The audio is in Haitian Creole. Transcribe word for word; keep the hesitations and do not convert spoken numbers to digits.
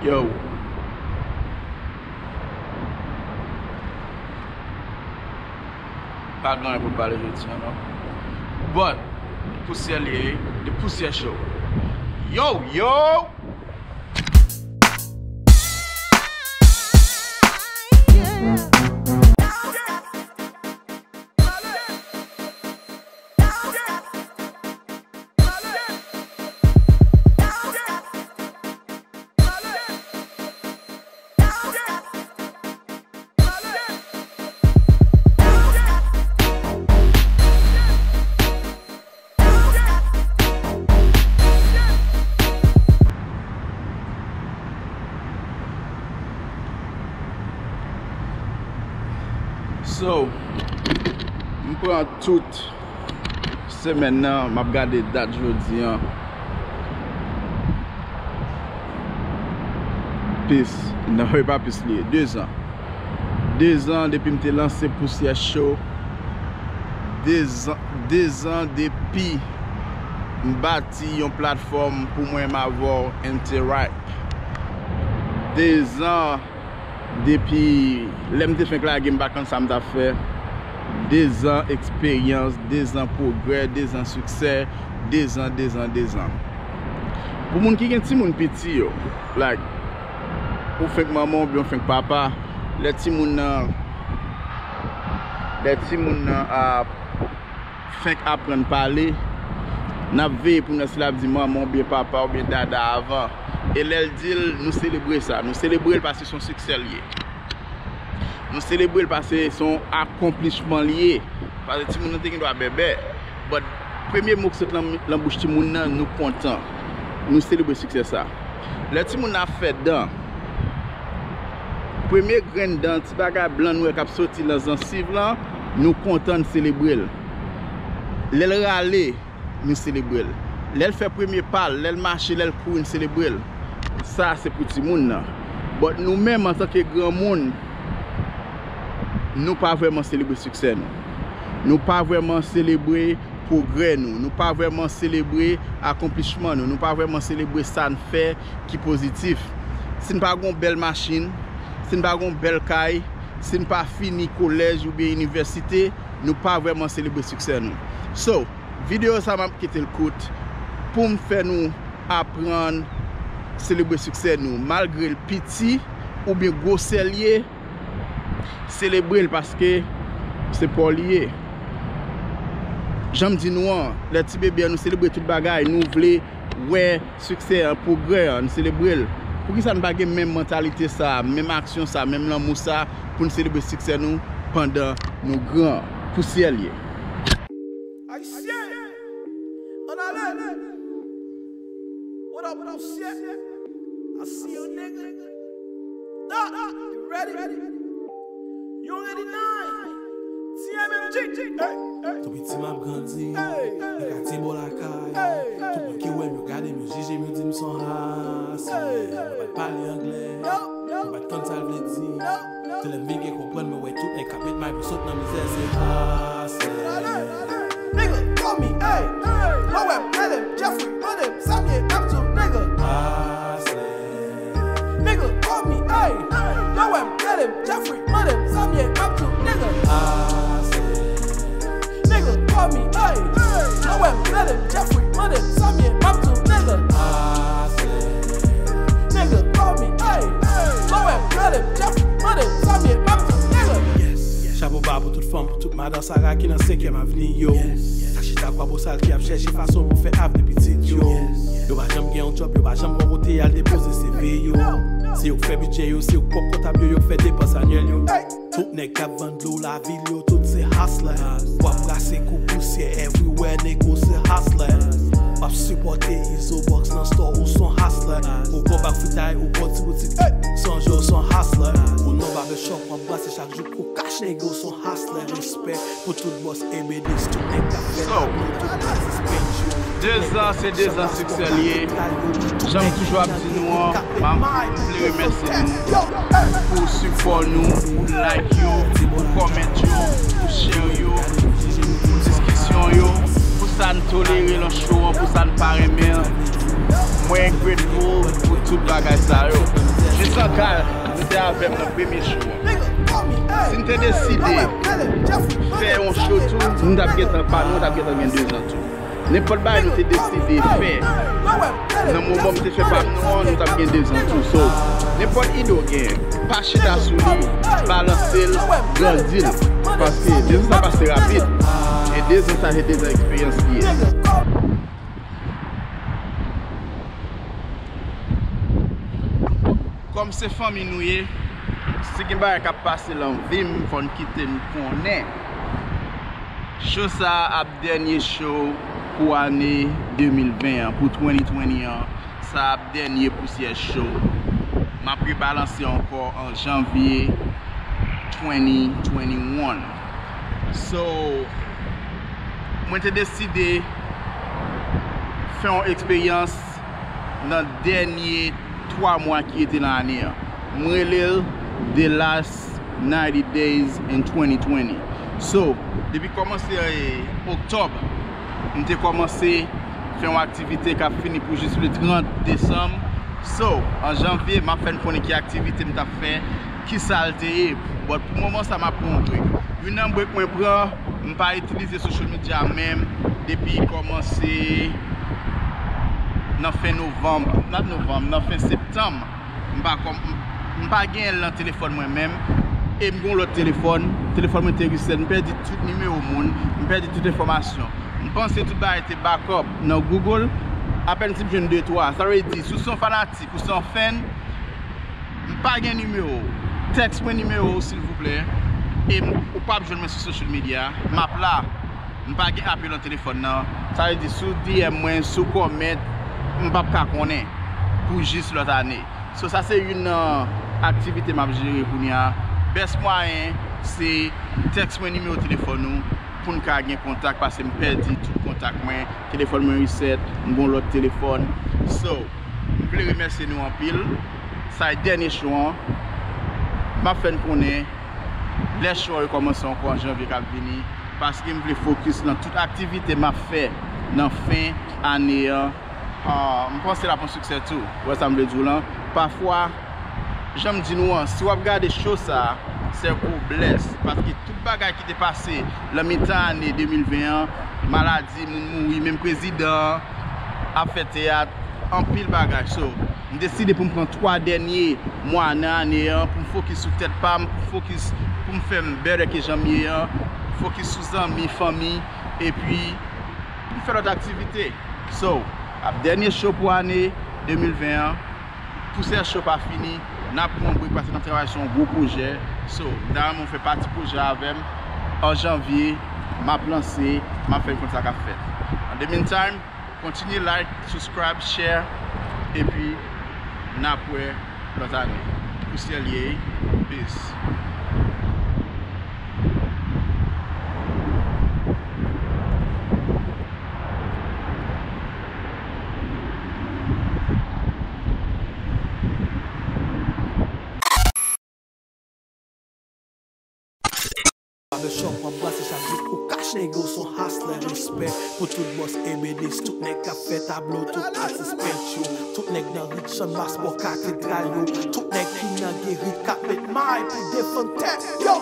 Yo. Pa gen anyen pou m pale jodi a, non. But, pousyè li ye, the pousyè show. Yo, yo! So, m pran tout semèn nan, m ap gade dat jodi an. Pis, non, e pa pis li ye, dezan. Dezan depi m te lanse Pousyè Show. Dezan, dezan depi m bati yon platfòm pou mwen m avè w interact. Dezan depi lè m te fenk lage, m pa konn sa m t ap fè. Dezan eksperyans, dezan pwogrè, dezan siksè, dezan, dezan, dezan. Pou moun ki gen timoun piti yo, like, ou fenk manman oubyen ou fenk papa, lè timoun nan, lè timoun nan ap fenk aprann pale, n ap veye pou n wè si l ap di manman oubyen papa oubyen dada avan. E lè l di l, nou selebre sa. Nou selebre l paske se yon siksè l ye. Nou selebre l paske se yon akonplisman l ye. Paske timoun nan te gen dwa bèbè. But premye mo ki sot lan, lan bouch timoun nan, nou kontan. Nou selebre siksè sa. Lè timoun nan ap fè dan, premye grenn dan, ti bagay blan nou wè k ap soti lan zansiv lan, nou kontan, n selebre l. Lè l rale, nou selebre l. Lè l fè premye pa l, lè l mache, lè l kouri, n selebre l. Sa se pou timoun nan. But nou menm, antanke granmoun, nou pa vrèman selebre siksè nou. Nou pa vrèman selebre pwogrè nou. Nou pa vrèman selebre akonplisman nou. Nou pa vrèman selebre sa n fè ki pozitif. Si n pa gen yon bèl machin, si n pa gen yon bèl kay, si n pa fini kolèj oubyen inivèsite, nou pa vrèman selebre siksè nou. So, videyo sa a, m ap kite l kout pou m fè nou aprann selebre siksè nou. Malgre l piti oubyen gwosè l ye, selebre l paske se pa w li ye. Jan m di nou an, lè ti bebe an, nou selebre tout bagay, nou vle wè siksè an, pwogrè an, n selebre l. Poukisa n pa gen menm mantalite sa a, menm aksyon sa a, menm lanmou sa a pou n selebre siksè nou pandan nou gran? Pousyè l ye. Ayisyen, ann ale. What up, pousyè? I see you, nigga. Doc, you ready? You ready, nine? T M M G. Hey, hey. Tou piti m ap grandi nan katye bò lakay. Tout moun ki wè m, yo gade m, yo jije m, yo di m s on hustler. Yo pa t pale anglè, yo pa t konn sa l vle di. Te lè m vin gen konprann, mwen wè tout nèg k ap met may pou sot nan mizè, se hustler. Nigga, call me, hey. Mwen wè m, rele m, Jeffrey, mande m sa m ye, m ap di w, nigga. Hustler. Nigga, call me, hey. Yo wè m, rele m, Jeffrey, mande m sa m ye, m ap di w, nigga. Hustler. Nigga, call me, hey. Yo wè m, rele m, Jeffrey, mande m sa m ye, m ap di w, nigga. Hustler. Nigga, call me, hey. Yo wè m, rele m, Jeffrey, mande m sa m ye, m ap di w, nigga. Chapo ba pou tout fanm, pou tout madan Sara ki nan senkyèm avni yo. Sa chita kwa bosal ki ap chèche fason pou fè avni pitit yo. Yo pa janm gen yon djòb, yo pa janm gon kote y al depoze C V yo. Se yo k fè bidjè yo, se yo k pwòp kontab yo, yo k fè depans anyèl yo. Tout nèg k ap vann dlo lavil yo, tout se hustlers. W ap brase kou pousyè everywhere, nego se hustlers. W ap sipòte Izo Box nan store, ou s on hustler. Ou gon bak fritay, ou gon ti boutik, sonje w s on hustler. Ou nan barbershop, w ap brase chak jou kou kach, nego s on hustler. Respè pou tout bòs Ebenis, tout nèg k ap fè lavi, tout nèg k ap penj yo. Dezan se dezan siksè l ye. Jan m toujou ap di nou an, m ap vle remèsye nou pou sipò nou, pou like yo, pou kòmant yo, pou share yo, pou diskisyon yo, pou sa n tolere lan show an, pou sa n pa renmen an. Mwen grateful pou tout bagay sa yo. Sanka, nou te avè m nan premye show an. Si n te deside fè yon show tou, nou t ap gentan pa nou, t ap gentan gen dezan tou. Nenpòt bagay nou te deside fè nan moman m te fè pa m nan an, nou t ap gen dezan tou. So, nenpòt ide w gen, pa chita sou li, balanse l, grandi l. Paske dezan sa pase rapid. E dezan sa se dezan eksperyans li ye. Kòm se fanmi nou ye, si gen bagay k ap pase nan vi m, fò n kite m konnen. Show sa a ap dènye show pou ane de mil ven an, pou twenty twenty an. Sa ap dènye pousyè show. M ap rebalanse ankò an janvye twenty twenty-one. So, mwen te deside fè yon eksperyans nan dènye twa mwa ki rete nan ane an. M rele l The Last ninety Days in twenty twenty. So, depi kòmanse, eh, oktòb, m te kòmanse fè yon aktivite k ap fini pou jis le trant desanm. So, an janvye, m ap fè n konnen ki aktivite m t ap fè, ki sa l te ye. But pou moman sa, m ap pran yon break. Youn nan break mwen pran, m pa itilize social media menm depi kòmanse nan fen novanm, not novanm, nan fen septanm. M pa kòm, m, m pa genyen l nan telefòn mwen menm. E m gen yon lòt telefòn. Telefòn mwen te reset. M pèdi tout nimewo moun. M pèdi tout enfòmasyon. M panse tout bagay te backup nan Google. Apèn si m jwenn de twa. Sa vle di, si w se yon fanatik, ou se yon fan, m pa gen nimewo w. Tèks mwen nimewo w, silvouplè. E m, ou p ap jwenn mwen sou social media. M ap la. M pa gen apèl nan telefòn nan. Sa vle di, si w D M mwen, si w comment, m p ap ka konnen pou jis lòt ane. So, sa se youn nan aktivite m ap jere kounye a. Bèst mwayen, se tèks mwen nimewo telefòn ou pou n ka gen kontak, paske m pèdi tout kontak mwen. Telefòn mwen reset, m gen yon lòt telefòn. So, m vle remèsye nou anpil. Sa e dènye show an. M ap fè n konnen lè show an rekòmanse ankò an janvye k ap vini, paske m vle fokis nan tout aktivite m ap fè nan fen ane an. Ah, m panse l ap yon siksè tou. Ou wè sa m vle di w lan? Pafwa, jan m di nou an, si w ap gade show sa a, se gwo blès, paske tout bagay ki te pase nan mitan ane de mil ven an, maladi, moun mouri, menm prezidan an ap fè teyat, anpil bagay. So, m deside pou m pran twa dènye mwa nan ane an, pou m fokis sou tèt pa m, pou m fokis, pou m fè m better ke jan m ye an, fokis sou zanmi, fanmi, epi pou m fè lòt aktivite. So, ap dènye show pou ane de mil ven an. Pousyè show pa fini, n ap pran yon break paske n ap travay sou yon gwo pwojè. So, m ta renmen w fè pati pwojè a avè m. An janvye, m ap lanse, m ap fè n konn sa k ap fèt. In the meantime, kontinye like, subscribe, share, epi n ap wè lòt ane. Pousyè l ye, peace. Barbershop, w ap brase chak jou pou cash, nèg yo se yon hustler, respè pou tout bòs ebenis, tout nèg k ap fè tablo, tout atis pentyo, tout nèg nan ri Channmas bò katedral yo, tout nèg ki nan geri k ap met may pou defann tèt yo.